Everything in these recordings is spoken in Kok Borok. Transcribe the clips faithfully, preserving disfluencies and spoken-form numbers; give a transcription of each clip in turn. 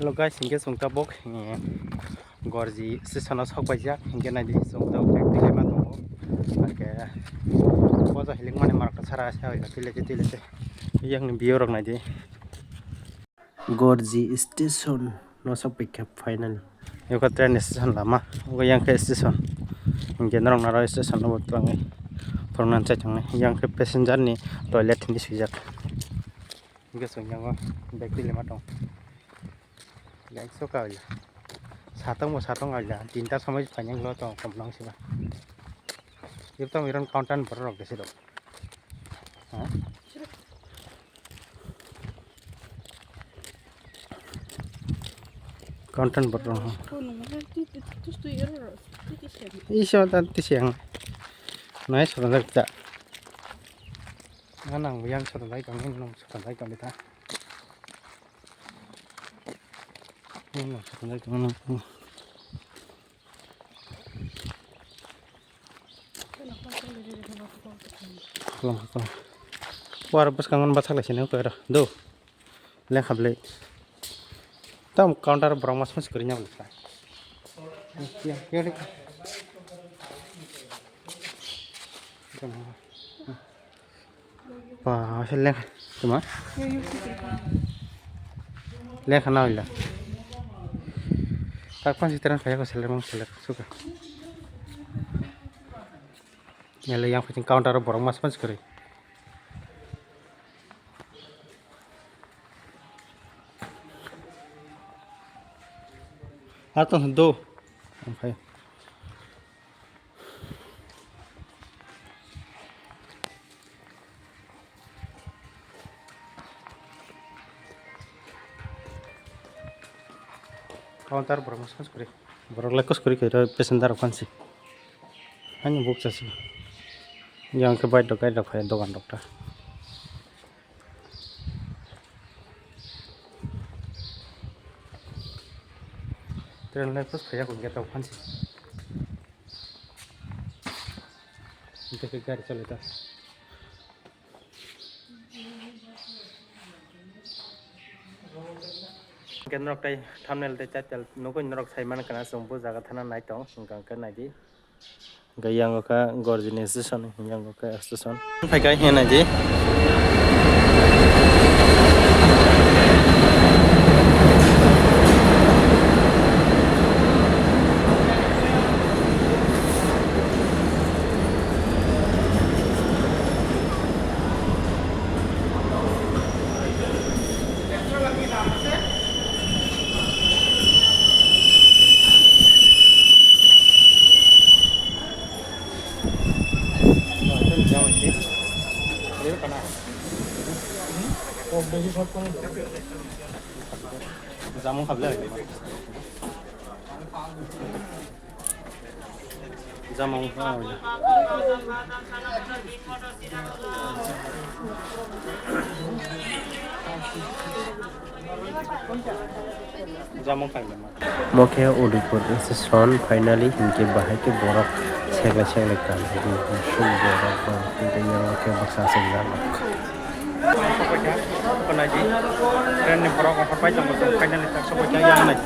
Hello guys, hinkhe chwng tabuk, eh, Gorji station o sok paijak, hinkhe naidi chwng tabuk bag twi laima tongo. Hinkhe boja hilik mani marok sara se hoila twi lai se twi lai se. Yang ni view rok naidi. Gorji station no sok paikha finally. Yokha train station lama, ogo yang khe station. Hinkhe norok naro station no bo twlangwi phwrwngna chai tongnai. Yang khe passenger ni toilet hinwi swijak. Hinkhe chwng yango bag twi laima tong. Yang soka hoila. Satong bo satong hoila. Tinta somoi phainai lo tong kom nang siba. Iptang iron counter borok rok besi rok. Ha? Content borok. Iso ta tisiang. Nai sotonjak ta. Nganang yang sotonjak tong, nung sotonjak tong ta. Nung sotonjak tong. War bwskango bathak lai sini koi ro do. Lekha bwlai. Tam counter borok mas mas kwrwi nya bwlai. Ba, se lekha. Tuma? Lekha na hoila. Tak pansi terang kaya ko seler mang seler suka. Yale yang kucing counter borok mas mas kwrwi. Atong do. Oke. Counter borok mas mas kwrwi. Borok lai kus kwrwi khe passenger rok phansi. Ani buk chasi. Yang khe bike rok, gari rok phai dogan rok ta. Train lai post phaiya ko gate o phansi. Hingke khe gari choli ta. Hingke norok tei thumbnail tei title nugui norok sai mankha na chwng bo jaga thana nai tong hingka hingke naidi. Hingke yango kha Gorjini station, yango kha station. Phai kha hwnwi naidi. Jamung kable. Jamung kable. Jamung kable. Mo khe Udaipur station finally hinkhe bahai khe borok seklai seklai kan hinkhe sum borok bo hinkhe yang khe baksa aswk jak. Naidi, train ni borok offer pai tongo, finally tak sokoikha yang nai.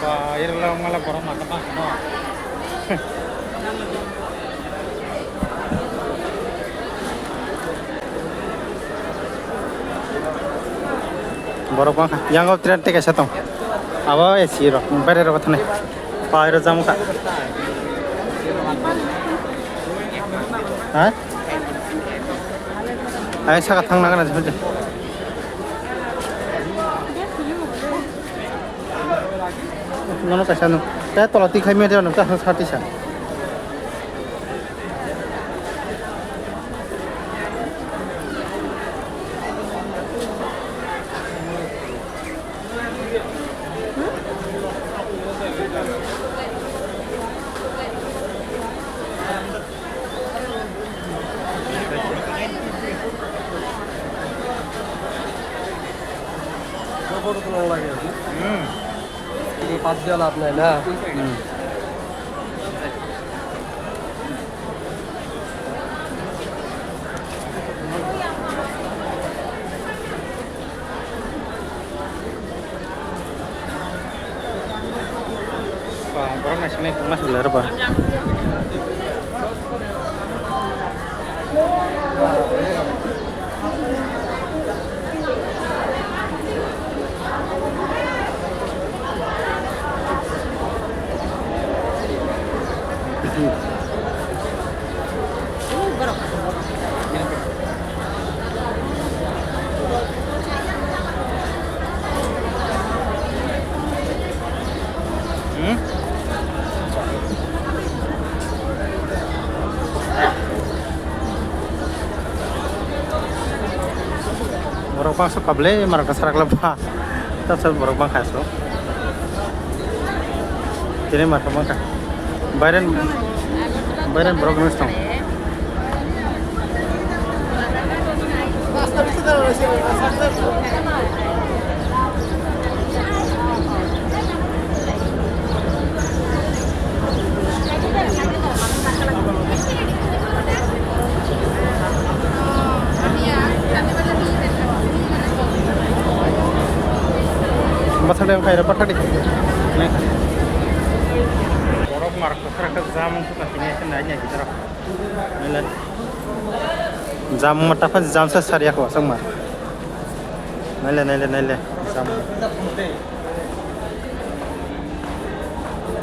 Ba, iro la mala borok mata ba no. Borok bangkha, yang o train tei kaisa tong. Abo A C rok, bere rok thanai. Ba, iro jamu kha. Ha? Ai saka thang nang na jibode. Nono kaisa no. Te tola tikhlai me de no ta sa tisa. Photo tulang lagi. Hmm. Ini pas dia lap nai na. Hmm. Ba, borok naisingni tongma sibla rwba. Hmm? Borok bangso kable mara kasarak laba. Tasa borok bangkha so. Tini mara bangkha. Bairen, bairen borok nung tong. Bwsajwk wngkha oro pathak di. Borok mar kwkhwrang khe jam wngkha tini, nai nai bitorok. Naile. Jam ma tapha jam sa sariya ko aswk ma. Naile, naile, naile. Jam.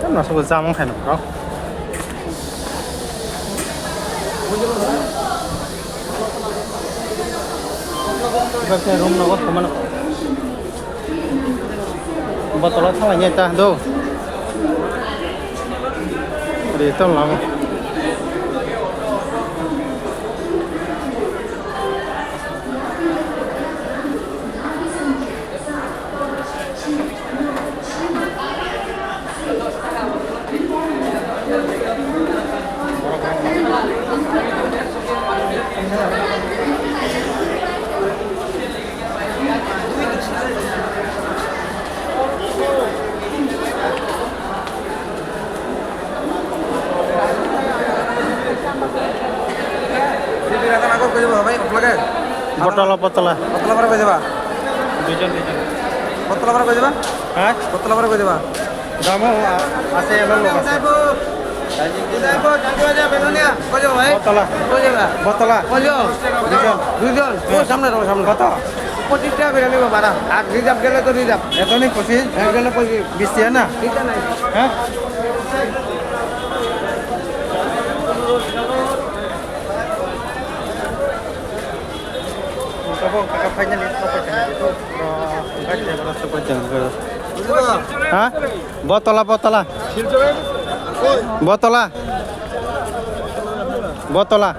Tamno aswk jam wngkha no bro. Room no ko mano. Botolo thalai ta do. Ri to lamo. Botolo, botolo. Botolo para koi diba? Duijon, duijon. Botolo para koi diba? Ha? Botolo para koi diba? Damu, a-, ase, elo log ase. Botolo. Botolo. Duijon. Duijon. Oi, samne, samne. Koto? Pochis taka biryani ko bara. Ar reserve gele to reserve. Eto ni pochis? Ek gele pochis. Bis taka na? Bis taka nai. Ha? Tabuk kaka finally sopai tong. Ha? Botolo, botolo. Botolo. Botolo.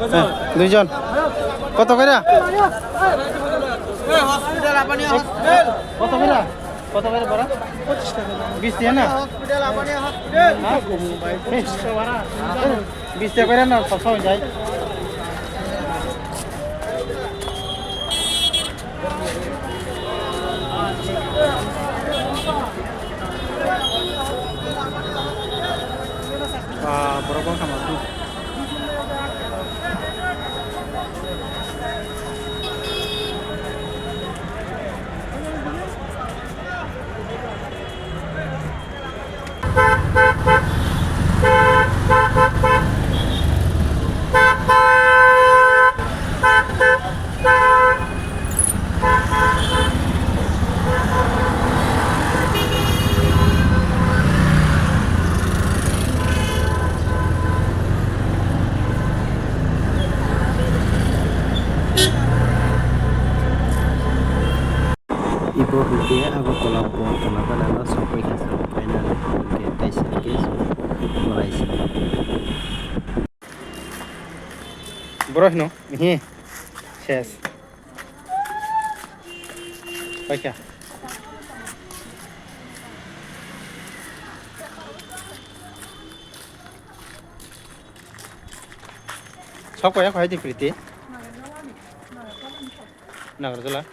Eh, duijon. Koto kore? Koto kore? Koto kore bora? Bis taka na? Ha? Bis taka kore na, sob sob jai. Ah, borok bangkha ma. Ibo hwnkhe Agartala Bortala gana no sokoi kha, finally hwnkhe teisa khe malai se. Boro hino, hi, ses. Paikha. Sok paya khai di Priti. Nagarjala.